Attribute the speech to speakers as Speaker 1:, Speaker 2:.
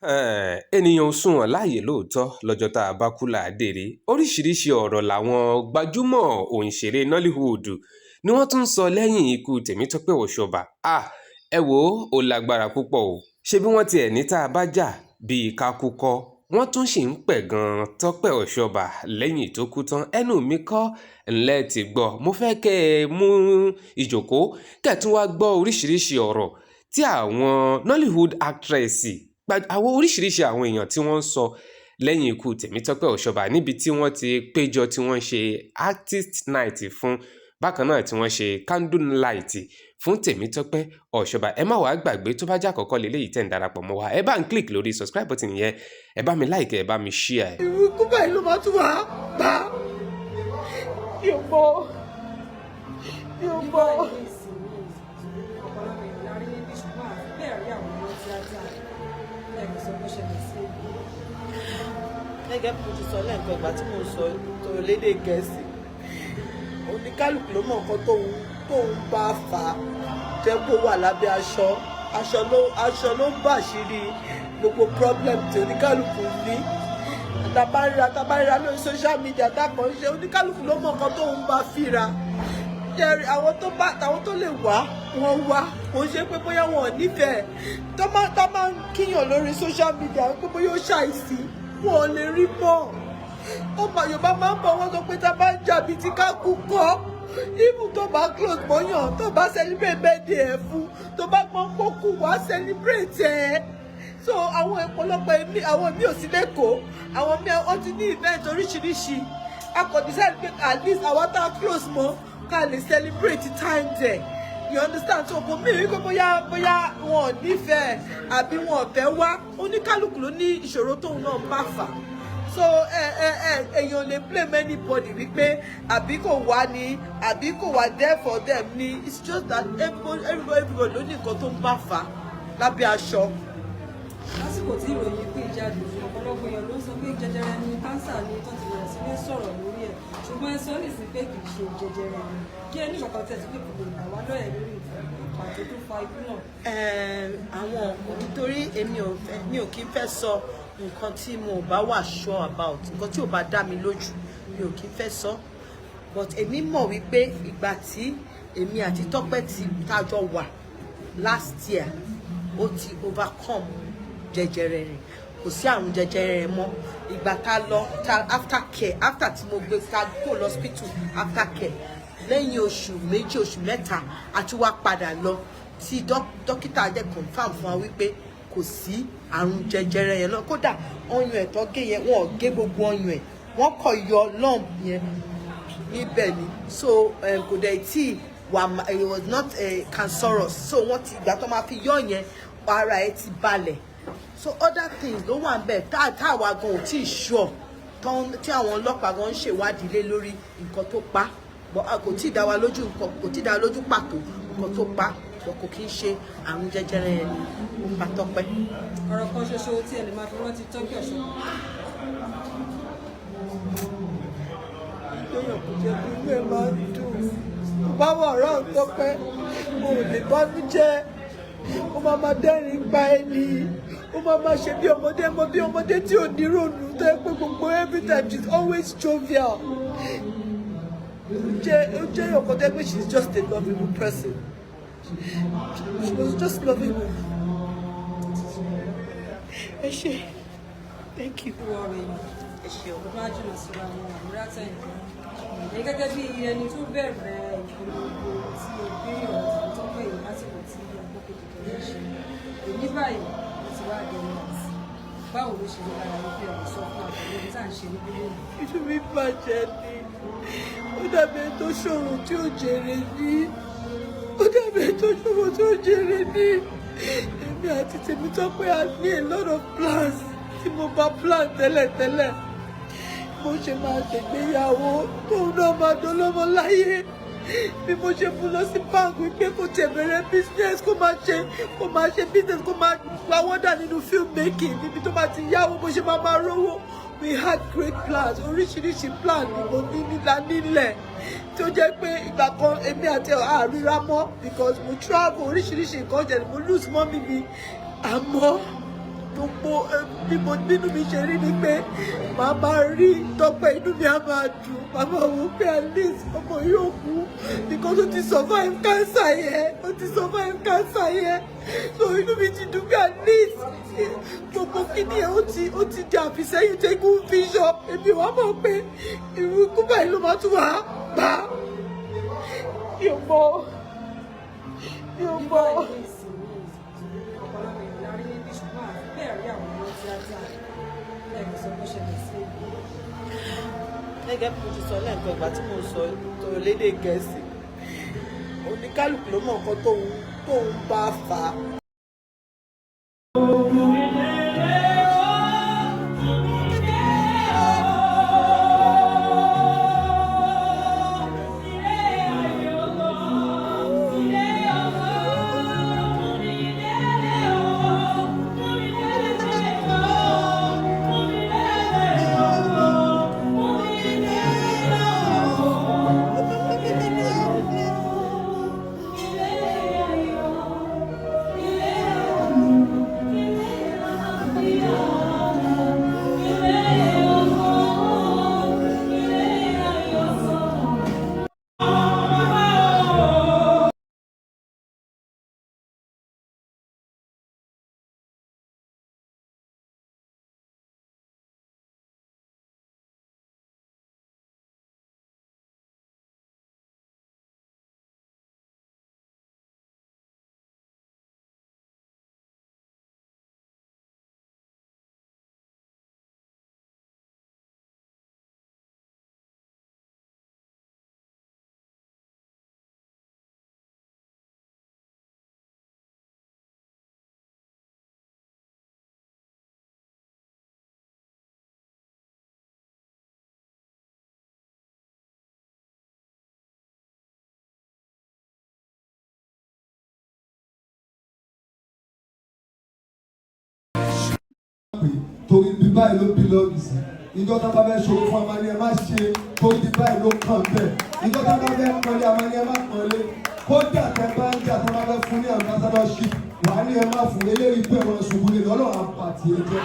Speaker 1: Ènìyàn ò sunwọ̀n láàyè lóòótọ́. Lọ́jọ́ tá a bá kú là á dèrè. Oríṣiríṣiì ọ̀rọ̀ làwọn gbajúmọ̀ òǹṣẹ̀rẹ̀ Nollywood ni wọ́n tún ń sọ lẹ́yìn ikú Tèmítọ́pẹ́ Ọ̀ṣọ́bà. Ah, ẹ wò ó, ó lágbára púpọ̀ o. Ṣé bí wọ́n tiẹ̀ ní tá a bá jà bíi ká kú kọ́, wọ́n tún ṣì ń pẹ̀gàn Tọ́pẹ́ Ọ̀ṣọ́bà lẹ́yìn tó kú tán. Ẹnu mi kọ́ ńlẹ́ ti gbọ́. Mo fẹ́ kẹ́ ẹ mú ìjókòó kẹ́ ẹ tún wá gbọ́ oríṣiríṣi ọ̀rọ̀ tí àwọn Nollywood actress, àwọn oríṣiríṣi àwọn èèyàn tí wọ́n ń sọ lẹ́yìn ikú Tèmítọ́pẹ́ Ọ̀ṣọ́bà, níbi tí wọ́n ti péjọ, tí wọ́n ṣe artist night fún, bákan náà tí wọ́n ṣe candle light fún Tèmítọ́pẹ́ Ọ̀ṣọ́bà. Ẹ má wàá gbàgbé, tó bá jẹ́ àkọ́kọ́ lélẹ́yìí tẹ̀ ń darapọ̀ mọ́ wa, ẹ bá ń click lórí subscribe button yẹn, ẹ bá mi like, ẹ bá mi share.
Speaker 2: Irú ikú báyìí ló máa tún wá gbà. Mi ò mọ̀, mi ò mọ̀.
Speaker 3: Ọ̀pọ̀lọpọ̀ èèyàn la rí níbí, ṣùgbọ́n àfi bẹ́ẹ̀ rí àwọn ọmọ tíátà lẹ́ẹ̀kì sọ bó ṣẹlẹ̀ sí.
Speaker 2: Gẹ́gẹ́ bí mo ti sọ lẹ́ẹ̀kan, ìgbà tí mo sọ tó lédè Gẹ̀ẹ́sì, oníkálukú ló mọ̀ nǹkan tóun bá fà á jẹ́ kó wà lábẹ́ aṣọ. Aṣọ ló ń bàṣírí gbogbo problem tí oníkálukú ní. Tàbá ríra lórí social media, tá kàn ń ṣe, oníkálukú ló mọ̀ nǹkan tóun bá fíra. Jẹ́rìí àwọn tó lè wá, wọ́n wá. Kò ṣe pé bóyá wọn ò nífẹ̀ẹ́. Tó máa ń kíyàn lórí social media pé bóyá ó ṣàìsí, wọn ò lè rí mọ́. Ọmọ Yorùbá máa ń bọ̀, wọ́n sọ pé tá a bá ń jà bíi ti ká kú kọ́. Even tó bá close mọ́yàn, tó bá celebrate birthday ẹ̀ fún, tó bá gbọ́n kó kú, wá celebrate ẹ̀. So àwọn ọ̀pọ̀lọpọ̀ èmi, àwọn mi ò sí lẹ́kọ̀ọ́, àwọn mi, wọ́n ti ní event oríṣiríṣi. A kò decide pé at least àwọn tá a close mọ́, ká lè celebrate time there, you understand? So kò mí wípé bóyá wọn ò nífẹ̀ẹ́ àbí wọn ò fẹ́ wá. Oníkálukú ló ní ìṣòro tóun náà ń bá fà. So ẹ ẹ ẹ èèyàn lè blame anybody wípé àbí kò wá ní, àbí kò wá there for them ni. It's just that everybody ló ní nǹkan tó ń bá fà lábẹ́ aṣọ.
Speaker 3: Lásìkò tí ìròyìn ikú ìjáde, ọ̀pọ̀lọpọ̀ èèyàn ló ń sọ pé jẹjẹrẹ ni, cancer ni, tó ti bẹ̀rẹ̀ sí ní sọ̀rọ̀ lórí ẹ̀. Ṣùgbọ́n ẹ sọ nísìnyí pé kì í ṣe jẹjẹrẹ ni. Kí ẹ ní kankan tẹ̀ sí pé kò lè gbà wá lọ́yẹ̀ lórí pàtó tó fa ikú náà?
Speaker 2: Àwọn nítorí èmi ò fẹ́, mi ò kí ń fẹ́ sọ nǹkan tí mo ò bá wà sure about. Nǹkan tí ò bá dá mi lójú, mi ò kí ń fẹ́ sọ. But èmi mọ̀ wípé ìgbà tí èmi àti Tọ́pẹ́ ti tájọ wà last year, ó ti overcome jẹjẹrẹ rẹ̀. Kò sí àrùn jẹjẹrẹ rẹ̀ mọ́. Ìgbà tá a lọ tá after care, after tí mo gbé ká kó lọ hospital, after care, lẹ́yìn oṣù 2, oṣù 3, a tún wá padà lọ, tí dókítà jẹ́ confirm fún wa wípé kò sí àrùn jẹjẹrẹ yẹn lọ. Kódà ọyàn ẹ̀ tó gé yẹn, wọn ò gé gbogbo ọyàn ẹ̀, wọ́n kàn yọ lump yẹn níbẹ̀ ni. So kò dẹ̀ tí wà, it was not cancerous. So wọ́n ti, ìgbà tó máa fi yọ yẹn, ara ẹ̀ ti balẹ̀. So other things ló wà níbẹ̀ tá àwa gan ò tí ì sure, tí àwọn ọlọ́pàá gan ń ṣèwádìí lé lórí nǹkan tó pa. But kò tí ì dá wa lójú nǹkan, kò tí ì dá wa lójú pàtó nǹkan tó pa. But kò kí ń ṣe àrùn jẹjẹrẹ yẹn ni ó pa Tọ́pẹ́.
Speaker 3: Ọ̀rọ̀ kan ṣoṣo tí ẹ lè máa fi rántí Tọ́pẹ́ Ọ̀ṣọ́bà?
Speaker 2: Kéèyàn kò jẹ́ kí inú ẹ̀ máa ń dùn. Tó bá wà ọ̀rọ̀ Tọ́pẹ́, mo ò lè bánújẹ́. Ó máa máa dẹ́rìn pa ẹni, ó máa máa ṣe bí ọmọdé mọ, bí ọmọdé tí ò ní rònú, tó yẹ pé gbogbo every time she's always jovial. Ó jẹ́ ọ̀kan tó yẹ pé she's just a lovable person. She was just lovable. Ẹ ṣé, thank you.
Speaker 3: Ìwọ rẹ̀ yìí.
Speaker 2: Ẹ ṣé o.
Speaker 3: Ọdún ajínà síra wọn àmúrà tẹ̀yìn èyí gẹ́gẹ́ bí ẹni tó bẹ̀rẹ̀ ìpolongo tí o gbé ọ̀rọ̀ Tèmítọ́pẹ́ yìí lásìkò tí àkókò kékeré ṣe èyí báyìí, ó ti wá dẹni àti báwo ló ṣe rí lára wípé ọ̀rọ̀ sọ fún àpẹẹrẹ ibi tá à ń ṣe níbí lónìí?
Speaker 2: Inú mi bàjẹ́ ni. Ó dàbí ẹni tó ṣòro tí ó jèrè ní. Ó dàbí ẹni tó ṣòro tí ó jèrè ní. Èmi àti Tèmítọ́pẹ́, a ní a lot of plans tí mo bá plan tẹ́lẹ̀tẹ́lẹ̀, bó ṣe máa ṣègbéyàwó, tóun náà máa dolówó láyé, bí mo ṣe mú lọ sí báńkì wípé kó tiẹ̀ bẹ̀rẹ̀ business, kó máa ṣe business, kó máa gbawọ́dà nínú film making, níbi tó máa ti yáwó, bó ṣe máa máa rówó. We had great plans. Oríṣiríṣi plan ni mo ní nílá nílẹ̀, tí ó jẹ́ pé ìgbà kan èmi àti àríra mọ́ because mo travel, oríṣiríṣi nǹkan jẹ́, mo lose mummy mi, àmọ́ Gbogbo bí mo bínú mi ṣe rí ni pé màá máa rí Tọ́pẹ́, inú mi á máa dùn, màá máa wò pé at least ọmọ yóò kú because ó ti survive cancer yẹn, ó ti survive cancer yẹn. So inú mi ti dùn pé at least gbogbo kíní ẹ̀ ó ti di àfìsẹ́yìn tẹ́gùn fi yọ. Èmi wàá mọ̀ pé irú ikú báyìí ló máa tún wàá gbà. Mi ò mọ̀, mi ò
Speaker 3: Ní
Speaker 2: mọ̀.
Speaker 3: báyìí nísìnyí, ọ̀pọ̀lọpọ̀ èèyàn la rí níbí, ṣùgbọ́n àfi bẹ́ẹ̀ rí àwọn ọmọ tíátà lẹ́ẹ̀kan sọ bó ṣẹlẹ̀ sí èmi.
Speaker 2: Gẹ́gẹ́ bí mo ti sọ lẹ́ẹ̀kan, ìgbà tí mo sọ tó lédè Gẹ̀ẹ́sì, oníkálukú ló mọ̀ nǹkan tóun bá fà á.
Speaker 4: Pé torí bí báyìí ló belong sí. Ìjọ tá a bá fẹ́ ṣòro fún amani, ẹ má ṣe, torí bí báyìí ló kàn bẹ́ẹ̀. Ìjọ tá a bá fẹ́ pọ́nlé amani, ẹ má pọ́nlé. Kódà tẹ bá ń jà, tá a bá fẹ́ fún ní ambassadorship, wà á ní ẹ má fún. Eléyìí pé ẹ̀wọ̀n ṣubú lè lọ́lọ́ àpàtì ẹ jẹ́.